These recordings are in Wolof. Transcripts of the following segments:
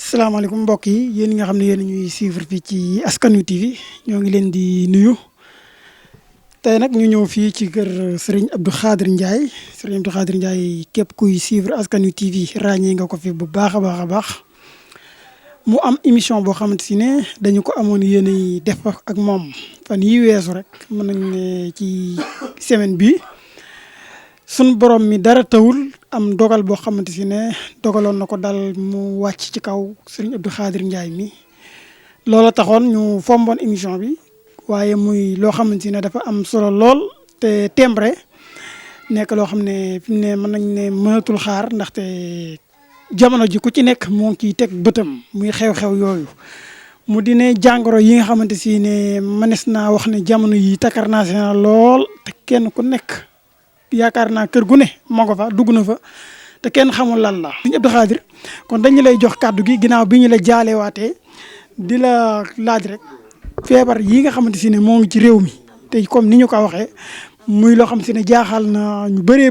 salaamaaleykum mbokk yi yéen ñi nga xam ne yéen ñuy suivre fii ci Askan Wi TV ñoo ngi leen di nuyu tey nag ñu ñëw fii ci kër Serigne Abdou Khadre Ndiaye Serigne Abdou Khadre Ndiaye képp kuy suivre Askan Wi TV ràññee nga ko fi bu baax a baax a baax mu am émission boo xamante si ne dañu ko amoon yéen a def ak moom fan yi weesu rek mën nañu ne ci semaine bi sun borom mi dara tawul am dogal boo xamante si ne dogaloon na ko dal mu wàcc ci kaw Serigne Abdou Khadre Ndiaye mi loola taxoon ñu fomboon émission bi waaye muy loo xamante ne dafa am solo lool te tembre nekk loo xam ne fi mu ne mën nañ ne mënatul xaar ndaxte jamono ji ku ci nekk moo ngi ciy teg bëtam muy xew-xew yooyu mu di ne jàngoro yi nga xamante si ne mënees naa wax ne jamono yi takarnaase na lool te kenn ku nekk yaakaar naa kër gu ne moo ko fa dugg na fa te kenn xamul lan la. Serigne Abdou Khadre kon dañu lay jox kàddu gi ginnaaw bi ñu la jaalewaatee di la laaj rek feebar yi nga xamante si ne moo ngi ci réew mi te comme ni ñu ko waxee muy loo xam si ne jaaxal na ñu bëri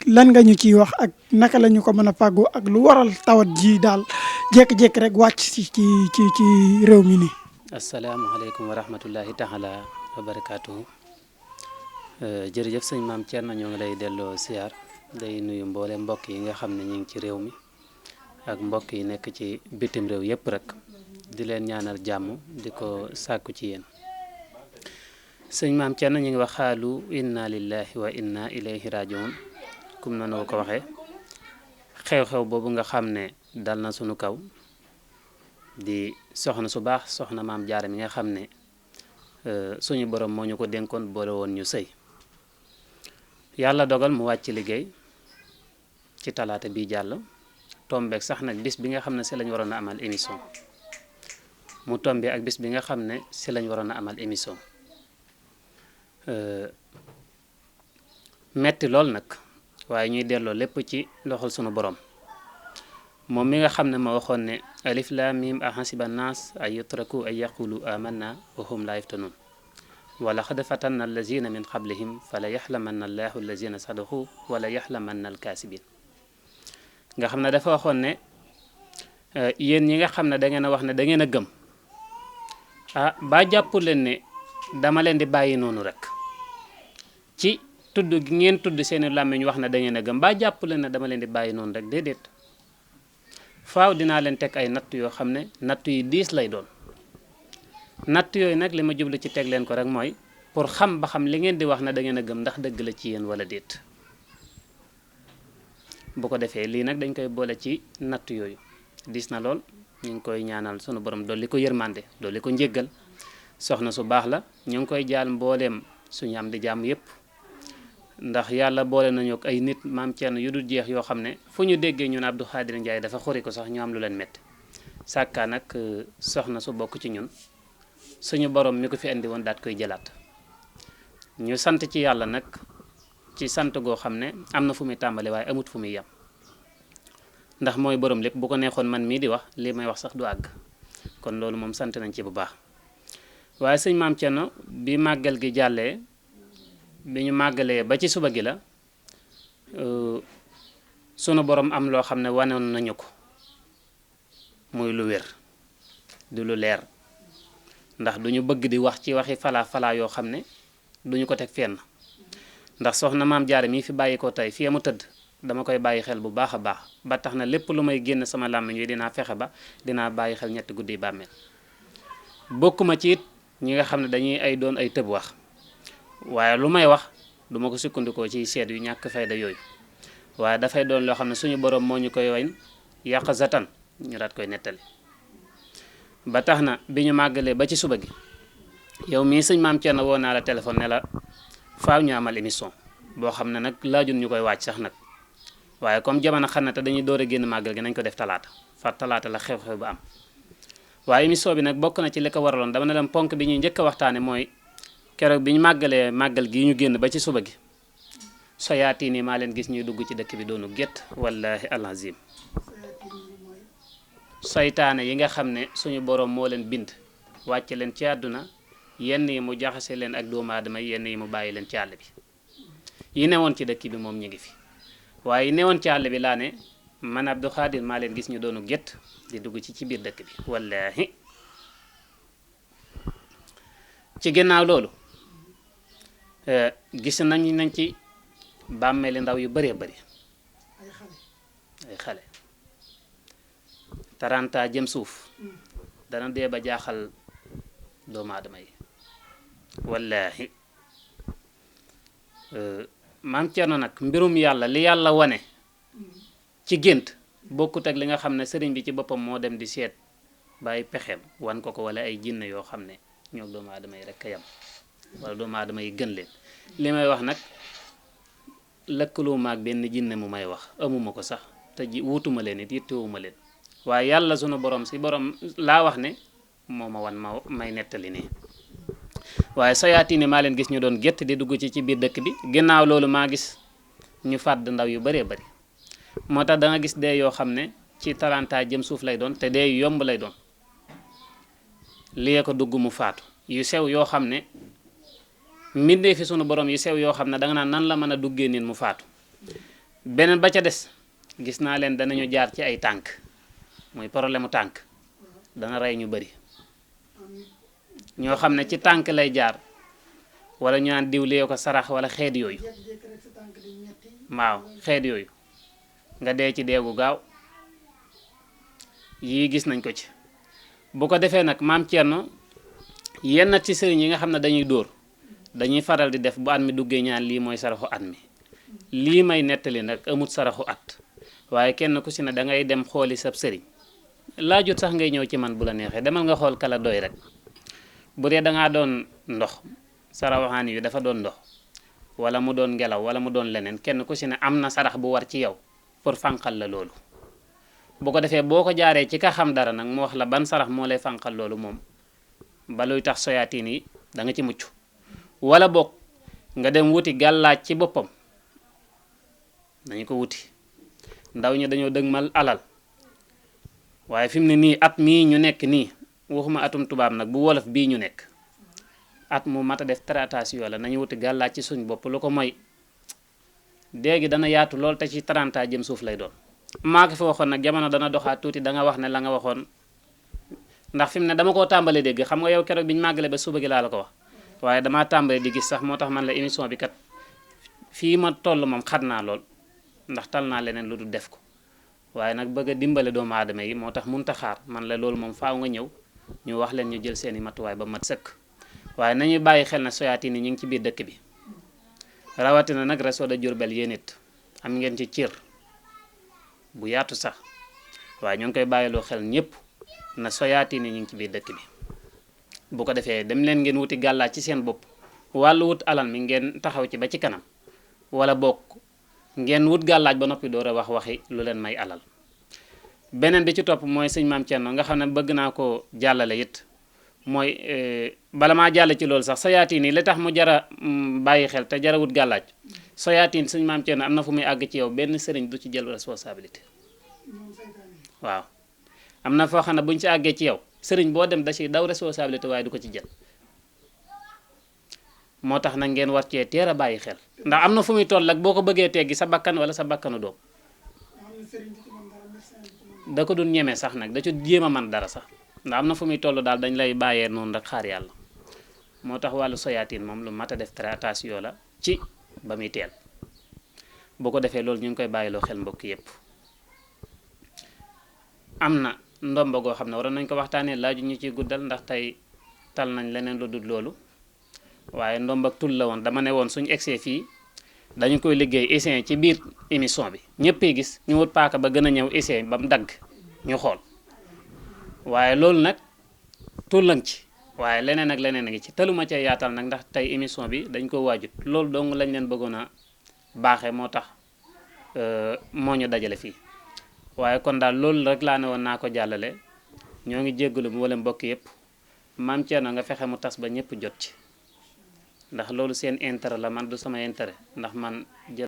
lan nga ñu ciy wax ak naka la ñu ko mën a fàggoo ak lu waral tawat ji daal jékki-jékki rek wàcc ci réew mi nii. asalaamaaleykum wa rahmatullahi taala wa barakaatuhu. jërëjëf sëñ maam Thierno ñoo ngi lay delloo siyaar day nuyu mboole mbokk yi nga xam ne ñu ngi ci réew mi ak mbokk yi nekk ci bitim réew yëpp rek di leen ñaanal jàmm di ko sàkku ci yéen. sëñ maam Thierno ñu ngi wax xaalu inna lillahi wa inna ilayhi rajiun kum noonu ko waxee xew-xew boobu nga xam ne dal na sunu kaw di soxna su baax soxna maam Jaara mi nga xam ne suñu borom moo ñu ko dénkoon boole woon ñu sëy yàlla dogal mu wàcc liggéey ci talaata bi jàll tombeek sax nag bis bi nga xam ne si lañ waroon a amal émission mu tombe ak bis bi nga xam ne si lañ waroon a amal émission metti lool nag waaye ñuy delloo lépp ci loxol sunu borom moom mi nga xam ne ma waxoon ne alif lam mim ahasiba nas ay yutraku ay yaqulu amanna wa hum la yaftanun wala xad fatanna allazina min qablihim fala yaxlamanna allahu allazina sadaqu wala yaxlamanna alkaasibin nga xam ne dafa waxoon ne yéen ñi nga xam ne da ngeen a wax ne da ngeen a gëm ba jàpp leen ne dama leen di bàyyi noonu rek ci tudd gi ngeen tudd seeni làmmiñ wax ne da ngeen a gëm ba jàpp leen ne dama leen di bàyyi noonu rek déedéet faaw dinaa leen teg ay natt yoo xam ne natt yi diis lay doon natt yooyu nag li ma jublu ci teg leen ko rek mooy pour xam ba xam li ngeen di wax ne da ngeen a gëm ndax dëgg la ci yéen wala déet bu ko defee lii nag dañ koy boole ci natt yooyu diis na lool ñu ngi koy ñaanal sunu borom dolli ko yërmande dolli ko njéggal soxna su baax la ñu ngi koy jaal mbooleem suñu am di jàmm yépp ndax yàlla boole nañu ak ay nit maam Thierno yu dul jeex yoo xam ne fu ñu déggee ñun Abdou Khadre Ndiaye dafa xuri ko sax ñu am lu leen métti sàkkaa nag soxna su bokk ci ñun suñu borom mi ko fi indi woon daat koy jëlaat ñu sant ci yàlla nag ci sant goo xam ne am na fu muy tàmbali waaye amut fu muy yem ndax mooy borom lépp bu ko neexoon man mii di wax lii may wax sax du àgg kon loolu moom sant nañ ci bu baax waaye sëñ maam Thierno bi màggal gi jàllee bi ñu màggalee ba ci suba gi la sunu borom am loo xam ne wanoon nañu ko muy lu wér du lu leer ndax duñu bëgg di wax ci waxi falaa yoo xam ne duñu ko teg fenn ndax soxna maam Jaara mii fi bàyyi ko tey fii mu tëdd dama koy bàyyi xel bu baax a baax ba tax na lépp lu may génn sama làmmiñ wi dinaa fexe ba dinaa bàyyi xel ñetti guddi bàmmeel bokkuma ci it ñi nga xam ne dañuy ay doon ay tëb wax waaye lu may wax duma ko sukkandikoo ci seet yu ñàkk fayda yooyu waaye dafay doon loo xam ne suñu borom moo ñu koy wayn yàq zatan ñu daat koy nettali ba tax na bi ñu màggalee ba ci suba gi yow mii sëñ maam Thierno woo naa la téléphone ne la faaw ñu amal émission boo xam ne nag laajun ñu koy wàcc sax nag waaye comme jamono xam ne te dañuy door a génn màggal gi nañ ko def talaata talaata la xew-xew ba am waaye émission bi nag bokk na ci li ko waraloon dama ne leen ponk bi ñuy njëkk a waxtaane mooy keroog bi ñu màggalee màggal gii ñu génn ba ci suba gi soyaati ni maa leen gis ñuy dugg ci dëkk bi doonu gétt wallahi alazim saytaane yi nga xam ne suñu borom moo leen bind wàcce leen ci àdduna yenn yi mu jaxase leen ak doomu aadama yenn yi mu bàyyi leen ci àll bi yi newoon ci dëkk bi moom ñu ngi fi waaye yi newoon ci àll bi laa ne man Abdou Khadir maa leen gis ñu doonu gétt di dugg ci biir dëkk bi wallaahi. ci ginnaaw loolu gis nañ ci bàmmeeli ndaw yu bëree bëri ay xale 30 ans jëm suuf dana dee ba jaaxal doomu aadama yi wallaahi. maam Thierno nag mbirum yàlla li yàlla wane ci gént bokkut ak li nga xam ne sëriñ bi ci boppam moo dem di seet bàyyi pexeem wan ko wala ay jinne yoo xam ne ñoo doomu aadama yi rek a yam wala doomu aadama yi gën leen. li may wax nag lëkkaloo maag benn jinne mu may wax amuma ko sax te ji wutuma leen it yittewuma leen waaye yàlla sunu borom si borom laa wax ne moo ma wan ma may nettali nii. waaye soyaatine maa leen gis ñu doon gétt di dugg ci biir dëkk bi ginnaaw loolu maa gis ñu fàdd ndaw yu bëree bëri moo tax da nga gis dee yoo xam ne ci 30 ans jëm suuf lay doon te dee yu yomb lay doon lii ko dugg mu faatu yu sew yoo xam ne mbindee fi sunu borom yu sew yoo xam ne danga naan nan la mën a duggee nit mu faatu. beneen ba ca des gis naa leen danañu jaar ci ay tànk muy problème mu tànk dana rey ñu bëri ñoo xam ne ci tànk lay jaar wala ñu naan diwlee ko sarax wala xeet yooyu waaw xeet yooyu nga dee ci deegu gaaw yii gis nañ ko ci. bu ko defee nag maam Thierno yenn ci sëriñ yi nga xam ne dañuy dóor dañuy faral di def bu at mi duggee ñaan lii mooy saraxu at mi lii may nettali nag amut saraxu at waaye kenn ku si ne da ngay dem xooli sab sëriñ laajut sax ngay ñëw ci man bu la neexee demal nga xool kala doy rek. bu dee dangaa doon ndox sarawaxaan yu dafa doon ndox wala mu doon ngelaw wala mu doon leneen kenn ku si ne am na sarax bu war ci yow pour fanqal la loolu. bu ko defee boo ko jaaree ci ka xam dara nag mu wax la ban sarax moo lay fanqal loolu moom ba luy tax soyaatiin yi da nga ci mucc wala boog nga dem wuti gàllaaj ci boppam nañu ko wuti. ndaw ñi dañoo dëgmal alal waaye fi mu ne nii at mii ñu nekk nii waxuma atum tubaab nag bu wolof bii ñu nekk at mu mat a def traitation la nañu wuti gàllaaj ci suñ bopp lu ko mooy déegi dana yaatu lool te ci 30 ans jëm suuf lay doon. maa ko fi waxoon nag jamono dana doxaat tuuti da nga wax ne la nga waxoon ndax fi mu ne dama koo tàmbale dégg xam nga yow keroog bi ñu màggale ba suba gi laa la ko wax waaye damaa tàmbale di gis sax moo tax man la émission bi kat fii ma toll moom xat naa lool ndax tal naa leneen lu dul def ko waaye nag bëgg a dimbale doomu aadama yi moo tax mënut a xaar man la loolu moom faaw nga ñëw ñu wax leen ñu jël seeni matuwaay ba mat sëkk. waaye nañuy bàyyi xel na soyaati ni ñu ngi ci biir dëkk bi rawatina nag réseau de Diourbel yéen it am ngeen ci cër bu yaatu sax waaye ñoo ngi koy bàyyiloo xel ñëpp na soyaati ni ñu ngi ci biir dëkk bi. bu ko defee dem leen ngeen wuti gàllaaj ci seen bopp wàllu wut alal mi ngeen taxaw ci ba ci kanam wala bokk ngeen wut gàllaaj ba noppi door a wax waxi lu leen may alal. beneen bi ci topp mooy sëñ maam Thierno nga xam ne bëgg naa ko jàllale it mooy bala maa jàll ci loolu sax soyaatiin yi li tax mu jara bàyyi xel te jara wut gàllaaj soyaatiin sëñ maam Thierno am na fu muy àgg ci yow benn sëriñ du ci jël responsabilité waaw am na foo xam ne buñ ci àggee ci yow sëriñ boo dem da ciy daw responsabilité waaye du ko ci jël. moo tax nag ngeen war cee teel a bàyyi xel ndax am na fu muy toll ak boo ko bëggee teggi sa bakkan wala sa bakkanu doom da ko dun ñeme sax nag da ci jéem a man dara sax ndax am na fu muy toll daal dañ lay bàyyee noonu rek xaar yàlla. moo tax wàllu soyaatiin moom lu mat a def traitation la ci ba muy teel boo ko defee loolu ñu ngi koy bàyyiloo xel mbokk yépp. am na ndomba goo xam ne waroon nañ ko waxtaanee laaju ñu ci guddal ndax tey tal nañ leneen lu dul loolu waaye ndombak tul la woon dama ne woon suñu egsee fii dañu koy liggéey essai ci biir émission bi ñëppay gis ñu wut paaka ba gën a ñëw essai ba mu dagg ñu xool waaye loolu nag tul lañ ci waaye leneen ak leneen a ngi ci taluma cee yaatal nag ndax tey émission bi dañ ko waajut loolu dong lañ leen bëggoon a baaxee moo tax moo ñu dajale fii waaye kon daal loolu rek laa ne woon naa ko jàllale ñoo ngi jéggalu wala mbokk yëpp maam Thierno nga fexe mu tas ba ñëpp jot ci ndax loolu seen intérêt la man du sama intérêt ndax man